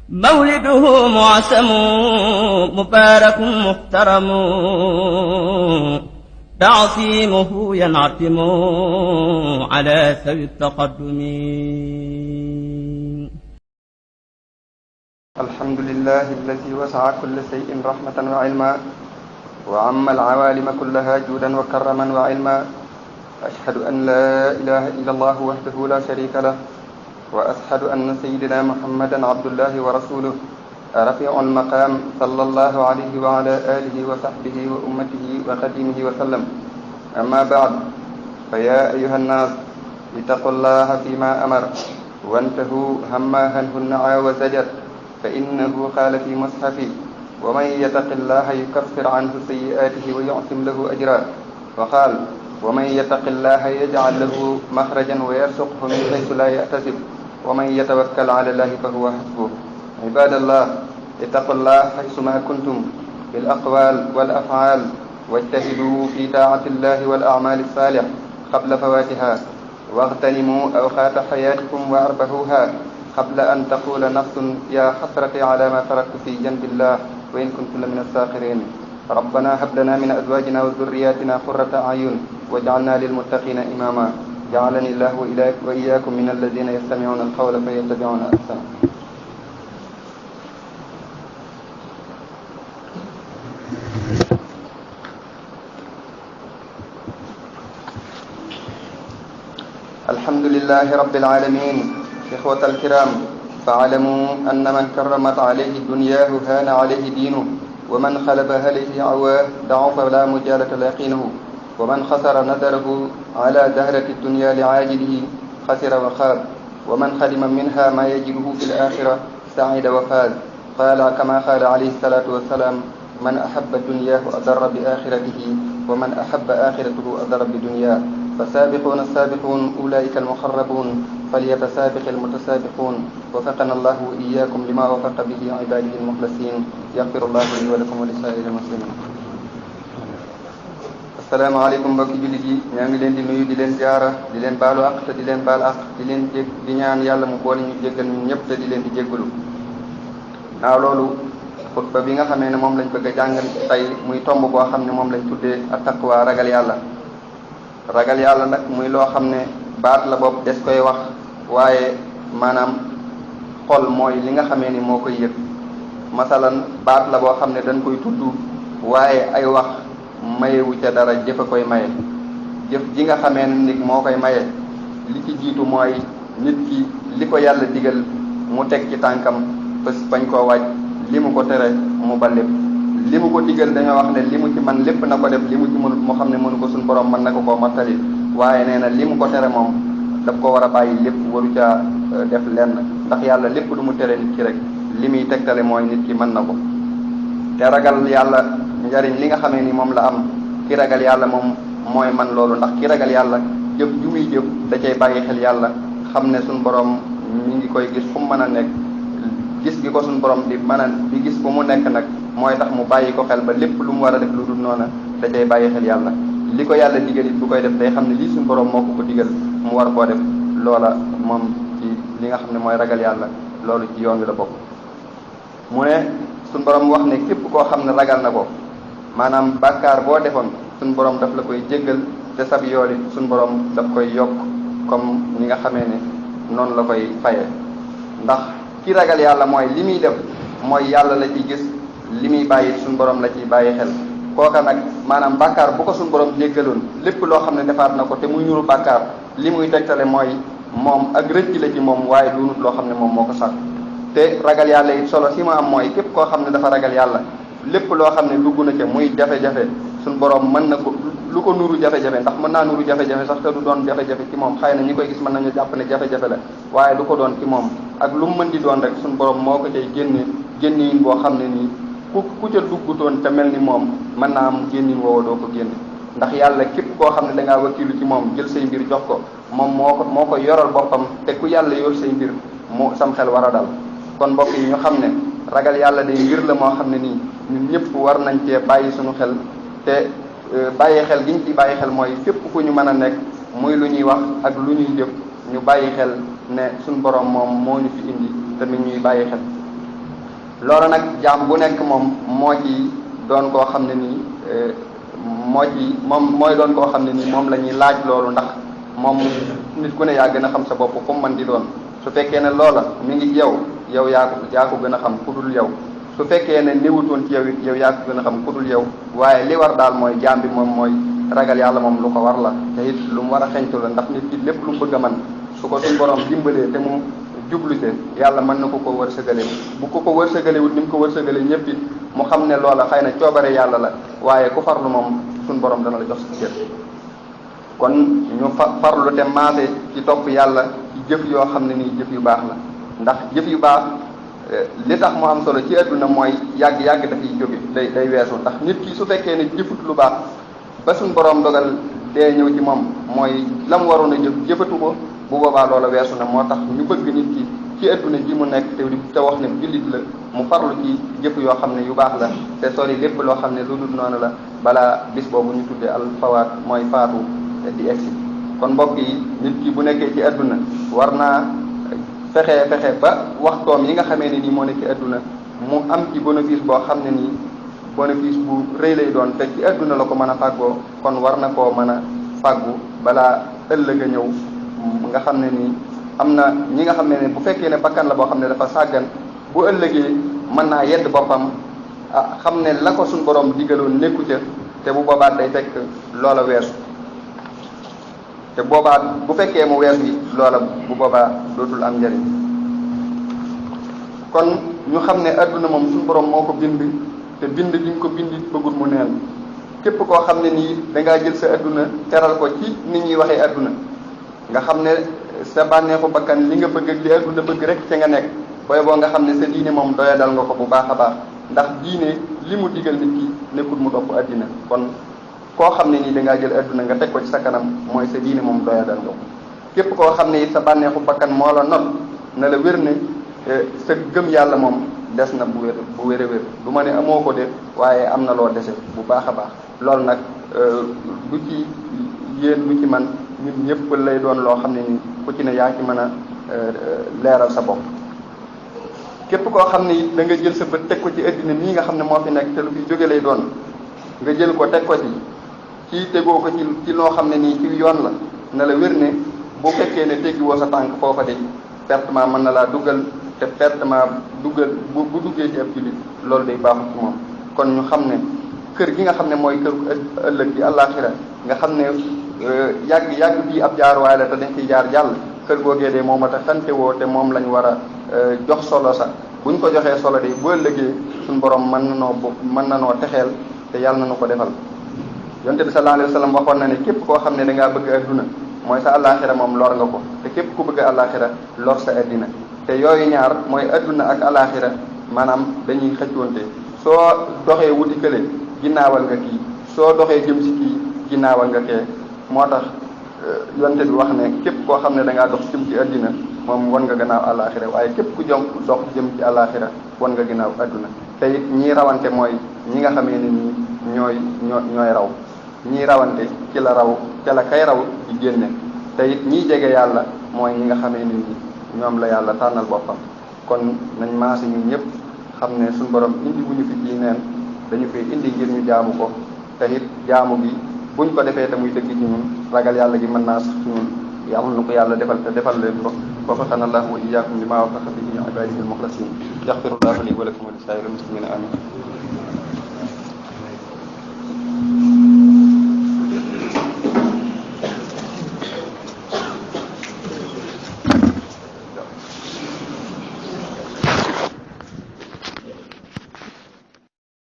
مولده معسم مبارك محترم تعصيمه ينعتم على ذوي التقدم. الحمد لله الذي وسع كل شيء رحمة وعلما وعم العوالم كلها جودا وكرما وعلما. أشهد أن لا إله إلا الله وحده لا شريك له وأشهد أن سيدنا محمدا عبد الله ورسوله رفيع المقام صلى الله عليه وعلى آله وصحبه وأمته وخديمه وسلم. أما بعد، فيا أيها الناس اتقوا الله فيما أمر وانتهوا عما عنه نهى وزجر، فإنه قال في مصحفه: ومن يتق الله يكفر عنه سيئاته ويعظم له أجرا. وقال: ومن يتق الله يجعل له مخرجا ويرزقه من حيث لا يحتسب ومن يتوكل على الله فهو حسبه. عباد الله، اتقوا الله حيثما كنتم بالأقوال والأفعال، واجتهدوا في طاعة الله والأعمال الصالحة قبل فواتها، واغتنموا أوقات حياتكم وأربحوها قبل أن تقول نفس يا حسرتي على ما تركت في جنب الله وإن كنت لمن الساخرين. ربنا هب لنا من أزواجنا وذرياتنا قرة أعين واجعلنا للمتقين إماما. جعلني الله وإياكم من الذين يستمعون القول فيتبعون أحسنه. الحمد لله رب العالمين. إخوة الكرام، فاعلموا أن من كرمت عليه دنياه هان عليه دينه، ومن خلب عليه عواه ضعف لا مجالة يقينه، ومن خسر نذره على دهرة الدنيا لعاجله خسر وخاب، ومن خدم منها ما يجده في الآخرة سعيد وفاز. قال كما قال عليه الصلاة والسلام: من أحب دنياه أضر بآخرته، ومن أحب آخرته أضر بدنياه. فالسابقون السابقون أولئك المقربون، فليتسابق المتسابقون. وفقنا الله وإياكم لما وفق به عباده المخلصين. يغفر الله لي ولكم ولسائر المسلمين. asalaamaaleykum mbokki jullit yi, ñaa ngi leen di nuyu, di leen ziara, di leen baalu ak te di leen baal ak, di ñaan yàlla mu boole ñu jéggal ñun ñëpp te di leen di jéggalu. naaw loolu xutba bi nga xamee ne moom lañ bëgg a jàngal tey muy tomb boo xam ne moom lañ tuddee ak taqwa, ragal yàlla. ragal yàlla nag muy loo xam ne baat la bopp des koy wax, waaye maanaam xol mooy li nga xamee ni moo koy yëg. masalan baat la boo xam ne dañ koy tudd, waaye ay wax mayewu ca dara, jëf a koy maye. jëf ji nga xamee ne nit moo koy maye, li ci jiitu mooy nit ki li ko yàlla digal mu teg ci tànkam bés bañ koo wàcc, li mu ko tere mu ba lépp. li mu ko digal dañoo wax ne li mu ci man lépp na ko def, li mu ci mënut moo xam ne mënu ko suñ borom mën na ko koo mattali, waaye nee na li mu ko tere moom daf ko war a bàyyi lépp, waru caa def lenn, ndax yàlla lépp lu mu tere nit ki rek li muy tegtale mooy nit ki mën na ko. te ragal yàlla njariñ li nga xamee ni moom la am, ki ragal yàlla moom mooy man loolu, ndax ki ragal yàlla jëf ju muy jëf da cay bàyyi xel yàlla, xam ne suñ borom mi ngi koy gis fu mu mën a nekk. gis gi ko suñ borom di mën a di gis fu mu nekk nag mooy tax mu bàyyi ko xel ba lépp lu mu war a def lu dul noona da cay bàyyi xel yàlla. li ko yàlla digal it bu koy def day xam ne lii suñ borom moo ko digal mu war koo def. loola moom ci li nga xam ne mooy ragal yàlla, loolu ci yoon wi la bokk. mu ne suñ borom wax ne képp koo xam ne ragal na ko, maanaam bàkkaar boo defoon suñ borom daf la koy jéggal, te sab yool it suñ borom daf koy yokk comme ñi nga xamee ne noonu la koy fayee. ndax ki ragal yàlla mooy li muy def mooy yàlla la ciy gis, li muy bàyyi suñ borom la ciy bàyyi xel. kooka nag maanaam bàkkaar bu ko suñ borom jéggaloon lépp loo xam ne defaat na ko te muy ñuru bàkkaar, li muy tegtale mooy moom ak rëcc la ci moom, waaye doonut loo xam ne moom moo ko sax. te ragal yàlla it solo si ma am mooy képp koo xam ne dafa ragal yàlla, lépp loo xam ne dugg na ca muy jafe-jafe suñ borom mën na ko lu ko nuru jafe-jafe, ndax mën naa nuru jafe-jafe sax te du doon jafe-jafe ci moom. xëy na ñi koy gis mën nañu jàpp ne jafe-jafe la, waaye du ko doon ci moom. ak lu mu mën di doon rek suñ borom moo ko cay génnin boo xam ne nii ku ca duggutoon te mel ni moom mën naa am génnin woowa doo ko génn. ndax yàlla képp koo xam ne da ngaa wakiilu ci moom jël say mbir jox ko, moom moo ko yoral boppam, te ku yàlla yor say mbir mu sam xel war a dal. kon mbokk yi ñu xam ne ragal yàlla day mbir la moo xam ne nii ñun ñëpp war nañ cee bàyyi suñu xel. te bàyyi xel gi ñu ci bàyyi xel mooy fépp fu ñu mën a nekk, muy lu ñuy wax ak lu ñuy jëf, ñu bàyyi xel ne suñ borom moom moo ñu fi indi tamit ñuy bàyyi xel. loola nag jaam bu nekk moom moo ci doon koo xam ne nii mooy doon koo xam ne nii moom la ñuy laaj loolu, ndax moom nit ku ne yaa gën a xam sa bopp fu mu mën di doon. su fekkee ne loola mi ngi yow yaa ko gën a xam ku dul yow. su fekkee ne néewutoon ci yow it yow yaa ko gën a xam ku dul yow. waaye li war daal mooy jaam bi moom mooy ragal yàlla moom lu ko war la, te it lu mu war a xeñtu la, ndax nit ki lépp lu mu bëgg a man su ko suñ borom dimbalee te mu jublu te yàlla mën na ko wërsëgale. bu ko wërsëgalewut ni mu ko wërsëgale ñëpp it mu xam ne loola xëy na coobare yàlla la, waaye ku farlu moom suñ borom dana la jox sa cër. kon ñu farlu te maase ci topp yàlla ci jëf yoo xam ne nii jëf yu baax la, ndax jëf yu baax li tax mu am solo ci àdduna mooy yàgg dafay jóge day weesu. ndax nit ki su fekkee ne jëfut lu baax ba suñ borom dogal dee ñëw ci moom mooy la mu waroon a jëfatu ko, bu boobaa loola weesu na. moo tax ñu bëgg nit ki ci àdduna ji mu nekk te wax ne jullit la mu farlu ci jëf yoo xam ne yu baax la, te sori lépp loo xam ne lu dul noonu la balaa bis boobu ñu tuddee alfawaat mooy faatu di egsi. kon mbokk yi nit ki bu nekkee ci àdduna war naa fexe ba waxtoom yi nga xamee ne nii moo nekk ci àdduna mu am ci bénéfice boo xam ne nii bénéfice bu rëy lay doon, te ci àdduna la ko mën a fàggoo. kon war na koo mën a fàggu balaa ëllëg a ñëw nga xam ne nii am na ñi nga xam ne bu fekkee ne bakkan la boo xam ne dafa sàggan, bu ëllëgee mën naa yedd boppam xam ne la ko suñ borom digaloon nekku ca, te bu boobaa day fekk loola weesu. te boobaa bu fekkee mu weesu yi loola bu boobaa dootul am njëriñ. kon ñu xam ne adduna moom suñu borom moo ko bind, te bind gi ñu ko bind bëggul mu neen. képp koo xam ne nii dangaa jël sa adduna teral ko ci ni ñuy waxee adduna, nga xam ne sa bànneexu bakkan li nga bëgg ak li adduna bëgg rek ca nga nekk, booy boo nga xam ne sa diine moom doya dal nga ko bu baax a baax, ndax diine li mu digal nit ki nekkul mu topp addina. kon koo xam ne nii dangaa jël adduna nga teg ko ci sa kanam mooy sa diine moom doya dal nga ko. képp koo xam ne it sa bànneexu bakkan moo la not na la wér ne sa gëm yàlla moom des na bu wér a wér. du ma ne amoo ko de, waaye am na loo dese bu baax a baax. loolu nag du ci yéen du ci man, ñun ñëpp lay doon loo xam ne ni ku ci ne yaa ci mën a leeral sa bopp. képp koo xam ne it da nga jël sa bët teg ko ci addina nii nga xam ne moo fi nekk te lu fi jóge lay doon, nga jël ko teg ko ci tegoo ko ci loo xam ne nii ci yoon la, na la wér ne bu fekkee ne teggiwoo sa tànk foofa de pertement mën na laa duggal, te pertement duggal bu duggee ci ab jullit loolu day baaxul ci moom. kon ñu xam ne kër gi nga xam ne mooy kër ëllëg bi àllaaxira, nga xam ne yàgg bii ab jaaruwaay la te dañ ciy jaar jàll, kër googee de moom a tax sante woo, te moom lañ war a jox solo sax. buñ ko joxee solo de bu ëllëgee suñu borom mën na noo texeel, te yàlla na nu ko defal. yonte bi sallallahu alayhi wa sallam waxoon na ne képp koo xam ne da ngaa bëgg adduna mooy sa àllaaxira moom lor nga ko, te képp ku bëgg àllaaxira lor sa addina. te yooyu ñaar mooy adduna ak àllaaxira maanaam dañuy xëccoonte. soo doxee wuti kële ginnaawal nga kii, soo doxee jëm si kii ginnaawal nga kee. moo tax yonte bi wax ne képp koo xam ne da ngaa dox jëm ci addina moom wan nga gannaaw àllaaxira, waaye képp ku dox jëm ci àllaaxira wan nga ginnaaw adduna. te it ñii rawante mooy ñi nga xamee ne nii ñooy raw. ñii rawante ci la raw ca la kay raw di génne. te it ñii jege yàlla mooy ñi nga xamee ne nii ñoom la yàlla tànnal boppam. kon nañ maase ñu ñëpp xam ne suñu borom indi bu ñu fi ci neen, dañu koy indi ngir ñu jaamu ko. te it jaamu gi buñ ko defee te muy dëgg ci ñun, ragal yàlla gi mën naa sax ci ñun. yàlla na ko yàlla defal te defal leen ko. وفقنا الله وإياكم لما وفق به عباده المخلصين. يغفر الله لي ولكم ولسائر المسلمين آمين.